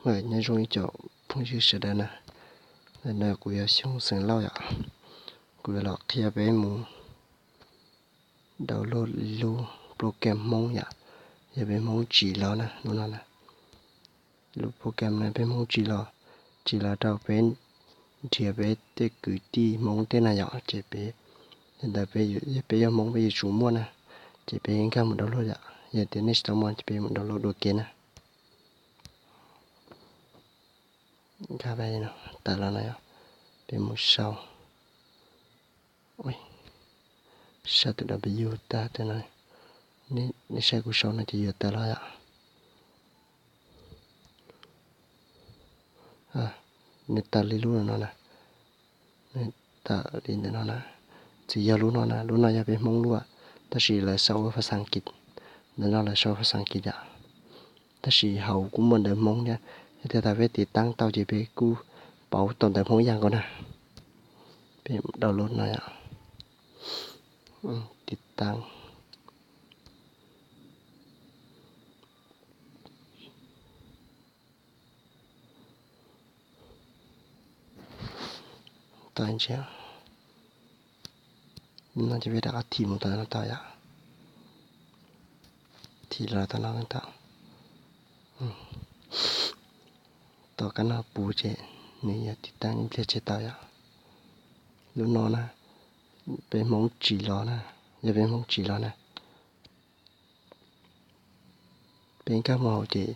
Nyob zoo ib co phooj ywg sawv daws na, no kuv yog Xyooj Xeem Lauj yom, kuv yuav los qhia peb mus download lub program Hmoob yom, yog peb Hmoob tsim los na, lub no na, lub program no peb Hmoob tsim los, tsim los rau peb nrhiav peb tej kwv tij Hmoob tej na yom, ces peb, li ntawd peb, peb yog Hmoob peb yuav tsum muaj na, ces peb nkag mus download yom, yog tias nej tsis tau muaj ces peb mus download dua kev na. Nkag tawm los no yom, peb mus sau, sau tus W tag no, nej saib kuv sau no ces yuav tawm los yom. Nws tawm li lub no na, nws tawm li ntawm no na, tsis yog lub no na, lub no yog peb Hmoob lub, tab sis lawv sau ua phas xas As kiv, ntawm no lawv sau phas xas As kiv yom. Tab sis hauv kuj muaj ntawv Hmoob thiab, yog tias tas peb tiv taab tau ces peb kuj paub tau ntawv Hmoob ib yam nkaus na. Peb download no yom, tiv taab. Tau ntsia, no ces peb rov qab thim mus tau no tau yom, thim los tau no tau. Tom qab no puv ces nws yog tiv taab ib pliag tseg tau yom. Lub no na, peb Hmoob tsim los na, yog peb Hmoob tsim los na. Peb nkag mus hauv ces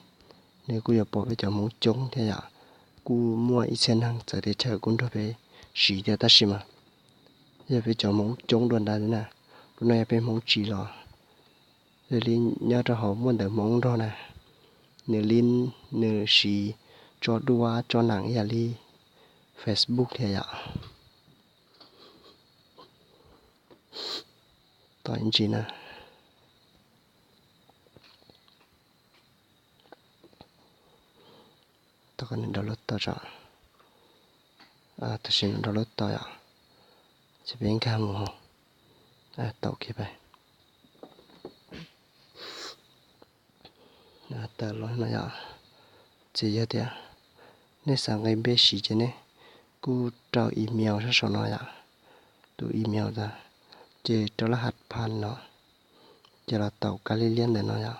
nws kuj yuav pom peb cov Hmoob coob thiab yom. Kuj muaj ib txhia neeg txawv teb chaws kuj nrog peb siv thiab tab sis mas yog peb cov Hmoob coob dua ntawd na. Lub no yog peb Hmoob tsim los, yog li nyob rau hauv muaj ntawv Hmoob nrog na. Nws li, nws siv tso duab tso neeb ib yam li Facebook thiab yom. Tom ib ntsis na, tom qab nws download tau tso, tam sim no download tau yom, ces peb nkag mus, tau kiag pab. Tawm los no yom, ces yog tias nej xav nqe npe siv ces nej kuj rau email sab saum no yom, tus email ntawd, ces rau laj hat phan no, ces los taum kab liab liab ntawm no yom.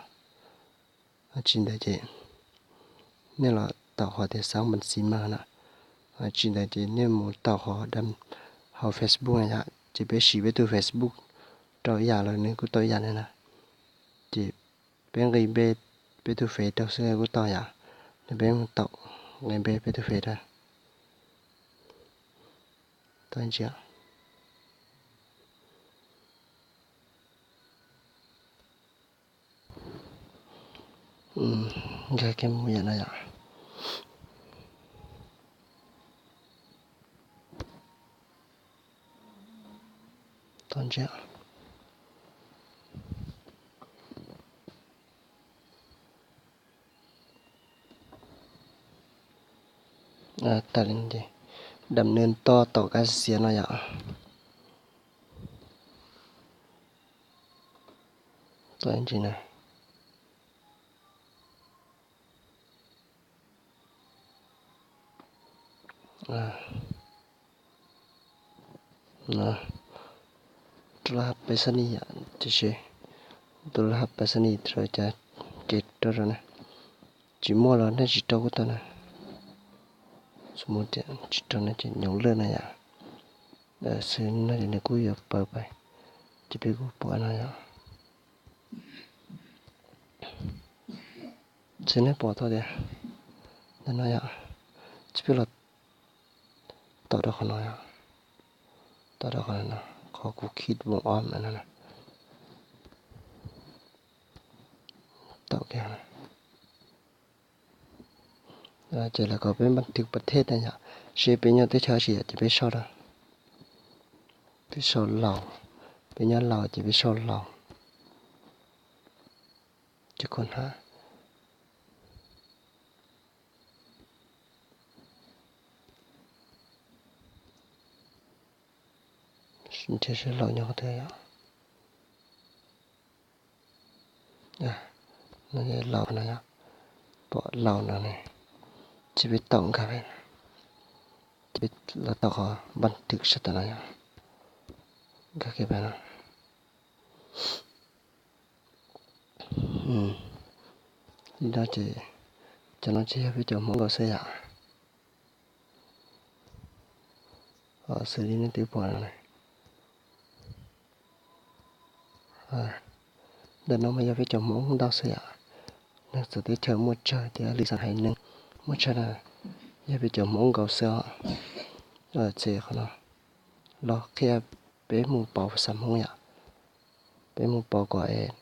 Tsis ntawd ces nej los taum qhov tias xav npas xiv mas na, tsis ntawd ces nej mus taum qhov hauv Facebook na yom, ces peb siv peb tus Facebook rau ib yam los nws kuj tau ib yam li na. Ces peb nqi npe peb tus fev rau xwb kuj tau yom, peb mus taum nqi npe peb tus fev rau. Tau ntsia, nkag kiag mus yam no yom. Tau ntsia, tawm li ces dam nws toj tom kab xiav no yom. Tau ntsia na, rau laj hab peb xab ni yom, tiam sis tus laj hab peb xab ni rau cas ces rau rau na, tsis muaj los nej tsis rau kuj tau na. Xws mus tias tsis rau no ces nyoos lawj na yom, xwb no ces nws kuj yuav pawv pais, ces peb kuj pom no yom. Xwb nej pom tau tias ntawm no yom, ces peb los taum rau qhov no yom, taum rau qhov no, qhov kuv khij voom ob no, taum kiag. Ces lawv kom peb npaj twg pas thej na yom, seb peb nyob teb chaws tsi yom ces peb sau rau, peb sau Laus, peb nyob Laus ces peb sau Laus. Ces koj na, nrhiav seb Laus nyob qhov twg yom. No Laus no yom, pom Laus no ne, Ces peb taum nkag peb, ces peb los taum qhov npaj twm sab tom no yom, nkag kiag peb no. Li no ces, cov no ces yog peb cov Hmoob nkaus xwb yom. Xws li nej twb pom no, ntawm no mas yog peb cov Hmoob ntau xwb yom. Neeg txawv teb chaws muaj tsawg thiab lwm xeem haiv neeg muaj tsawg na, yog peb cov Hmoob nkaus xwb os. Ces qhov no los qhia peb mus pauv phas xas Hmoob yom. Peb mus pauv kom es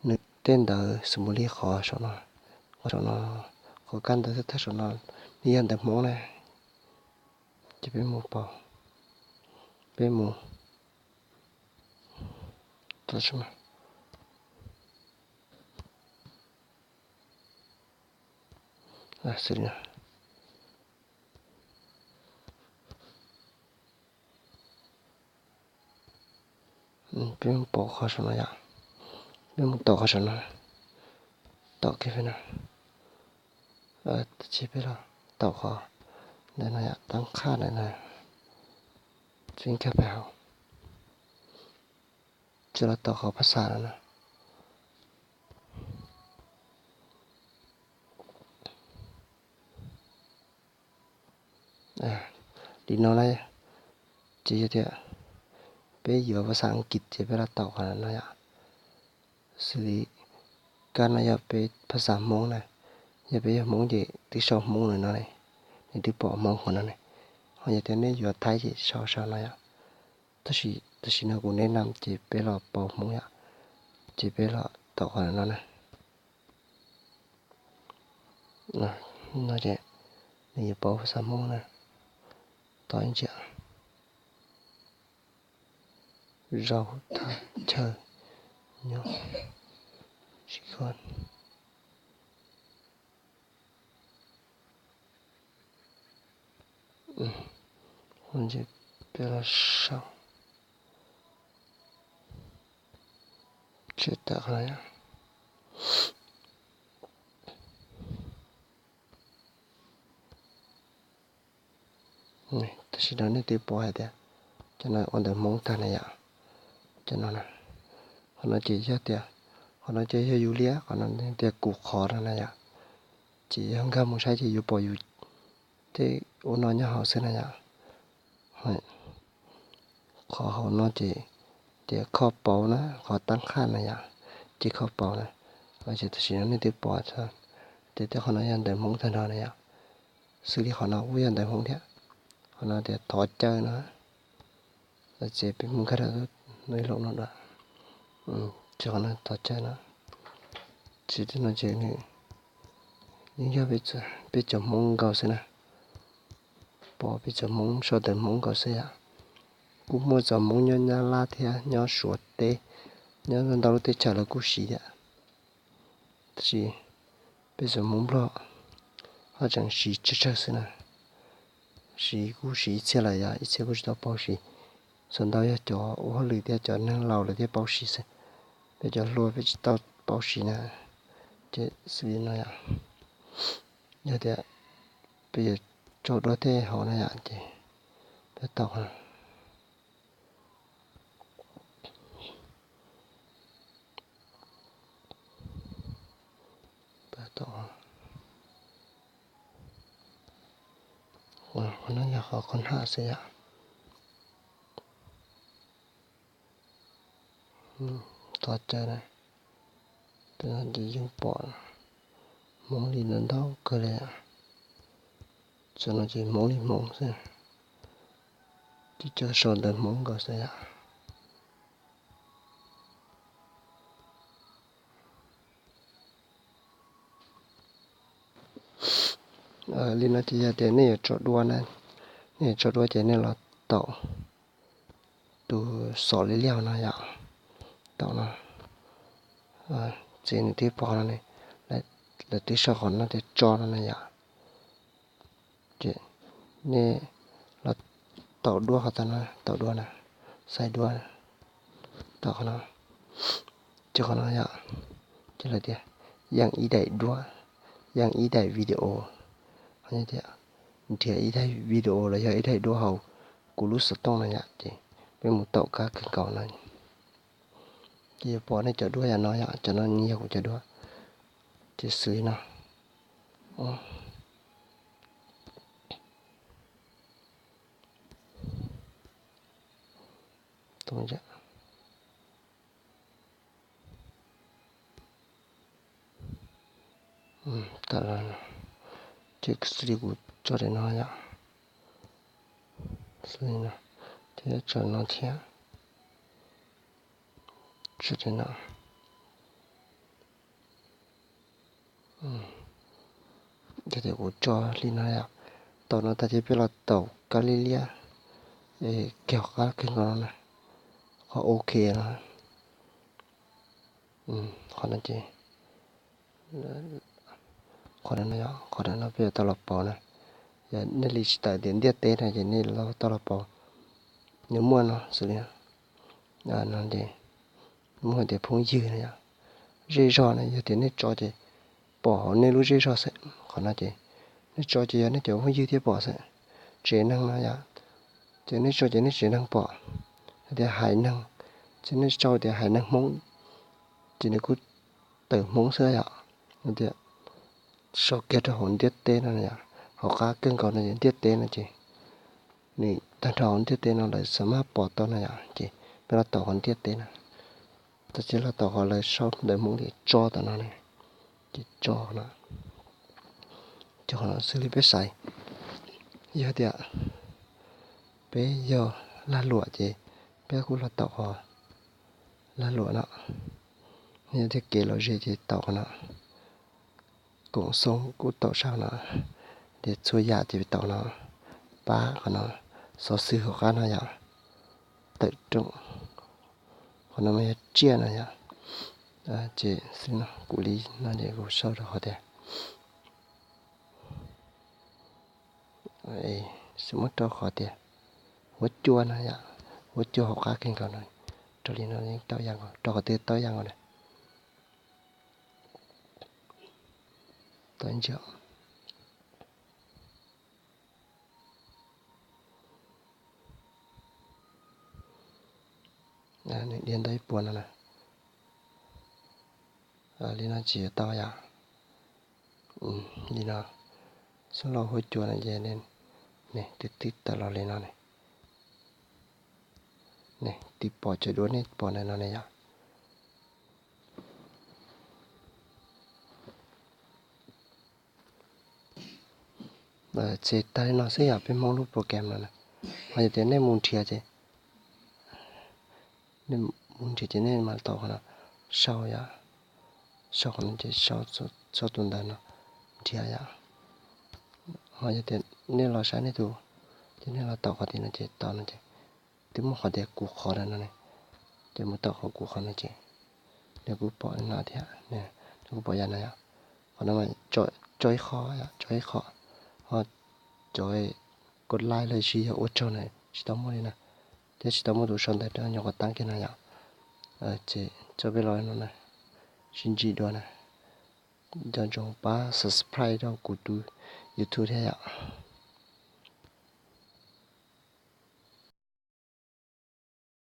nws tej ntawd xws mus li qhov saum no, qhov saum no, qhov kaj ntawd thawj thawj saum no, nws yog ntawv Hmoob na. Ces peb mus pauv, peb mus, xws li no. Peb mus pauv qhov saum no yom. Peb mus taum qhov saum no, taum kiag peb no. Tab sis peb los taum qhov ntawm no yom, tab qhaj ntawm no, txij nkag peb hauv, ces los taum qhov phas xas no na. Li no na, ces yog tias peb yuav phas xas Askiv ces peb los taum qhov no yom. Xws li kab no yog peb phas xas Hmoob na, yog peb yog Hmoob ces twb sau Hmoob no no ne, nws twb pom Hmoob qhov no ne. Ho yog tias nej yuav Thaib ces sau sau no yom. Tab sis tam sim no kuv nes nam ces peb los pauv Hmoob yom, ces peb los taum qhov no na. No ces nws yuav pauv phas xas Hmoob na, tau ib ntsia. Zaum thaj chaw nyob tsis kho. Peb los sau, tshem tawm qhov no. Tam sim no nej twb pom hais tias cov no ua ntawv Hmoob tag na yom. Cov no, qhov no ces yog tias, qhov no ces yog yus liab, qhov no tias kuv qhov no na yom. Ces yog nkag mus saib ces yuav pom yus tej ua no nyob hauv xwb na yom. Qhov hauv no ces tias kho pauv na, qhov tab qhaj na yom, ces kho pauv na. Ces tam sim no nej twb pom tias tej qhov no yog ntawv Hmoob tag nrho na yom. Xws li qhov no kuj yog ntawv Hmoob thiab. Qhov no tias thov caw no, ces peb mus nkag rau no ib lub no dua. Ces qhov no thov caw no, ces tej no ces nws yeej yog peb cov Hmoob nkaus xwb na. Pom peb cov Hmoob sau ntawv Hmoob nkaus xwb yom. Kuj muaj cov Hmoob nyob Nyab Laj thiab nyob Suav teb, nyob ntau lub teb chaws lawv kuj siv thiab. Tab sis peb cov Hmoob Nplog ho tseem siv tsawg tsawg xwb na. Siv kuj siv ib txhia lawm yom, ib txhia kuj tsis tau paub siv. Txhua ntau yog cov ua hauj lwm thiab cov neeg laus lawv thiaj paub siv xwb. Peb cov hluas peb tsis tau paub siv na. Ces xws li no yom, yog tias peb yuav tso dua tej hauv no yom, ces peb tau Qhov no yog qhov qhov ham xwb yom. Thov caw na, ces yeej pom Hmoob li ntau ntau kawg li. Cov no ces Hmoob li Hmoob xwb, ces cov sau ntawv Hmoob nkaus xwb yom. Li no ces yog tias nej yuav tso dua na, nej yuav tso dua ces nej los taum tus xom li liaj no yom, taum no, ces nws twb pom no, lawv twb sau qhov no tias tso no na yom. Ces nej los taum dua qhov tau no, taum dua na, xaiv dua, taum qhov no, ces qhov no yom, ces lawv tias yeem ib daim duab, yeem ib daim video, tias nrhiav ib daim video los yog ib daim duab hauv kuv lub xov tooj no yom, ces peb mus taum kab kawg nkaus no. Ces yuav pom nej cov duab yam no yom, cov no yog kuv cov duab. Ces xws li no. Ces xws li kuv tso daim no yom, xws li no, thiab tso no thiab, tso daim no. Yog tias kuv tso li no yom, taum no tag ces peb los taum kab liab liab, kiag qab kawg nkaus no na, qhov ok no. Qhov no ces, qhov no, qhov no peb yuav tau los pauv na. Yog nej li tsis tawm tias ntiaj teb no ces nej tau los pauv. Nws muaj no xws li no ces muaj tias phooj ywg no yom. Zej zog no yog tias nej tso ces pom hauv nej lub zej zog xwb. Qhov no ces nej tso ces yog nej cov phooj ywg thiaj pom xwb. Tsev neeg no yom, ces nej tso ces nej tsev neeg pom. Yog tias haiv neeg, ces nej tso tias haiv neeg Hmoob, ces nws kuj tawm Hmoob xwb yom. Tias sau kiag rau hauv ntiaj teb no yom, hauv qab kawg nkaus no ces ntiaj teb no ces nws tag nrho hauv ntiaj teb no lawv xav maj pom tau no yom, ces peb los taum hauv ntiaj teb no. Tab sis los taum qhov lawv sau ntawv Hmoob tias tso tom no ne, ces tso no. Ces qhov no xws li peb saib, yog tias peb yog lag luam ces peb kuj los taum qhov lag luam no. Yog tias kev lom zem ces taum qhov no. Koom xoob kuj taum sab no, tias txhua yam ces taum no, pab qhov no, xov xwm hauv qab no yom, tawm rooj, qhov no mas yog tsiaj no yom. Ces xwb no kuv li no ces kuv sau rau qhov tias, xwb muab rau qhov tias huab cua no yom, huab cua hauv qab kawg nkaus no, rau li no yeej tau yam nkaus, rau qhov twg tau yam nkaus na. Tau ntsia. Nws diav ntau ib puas no na. Li no tsis yuav tau yom. Li no, xub lauj huab cua no ces, ne, twb twb tawm los li no ne. Ne, twb pom cov duab nej pom ntawm no ne yom. Ces tag li no xwb yom, peb Hmoob lub program no na. Ho yog tias nej mus nrhiav ces, nej mus nrhiav ces nej mam tau qhov no sau yom, sau qhov no ces sau, sau tus ntawv no nrhiav yom. Ho yog tias nej los saib nej tus, ces nej los tau qhov tim no ces tau no ces twb muaj qhov tias kuv qhov no ne, ces mus tau qhov kuv qhov no ces nws kuj pom no thiab, nws kuj pom yam no yom. Qhov no mas tso ib qho, tso ib qho, ho cov kos like los sis yog ua tsaug na tsis tau muaj li na, thiab tsis tau muaj tus sau ntawv rau nyuam qhuav tab kiag no yom. Ces tso peb los no na, sib ntsib dua na. Nco ntsoov pab subscribe rau kuv tus YouTube thiab yom.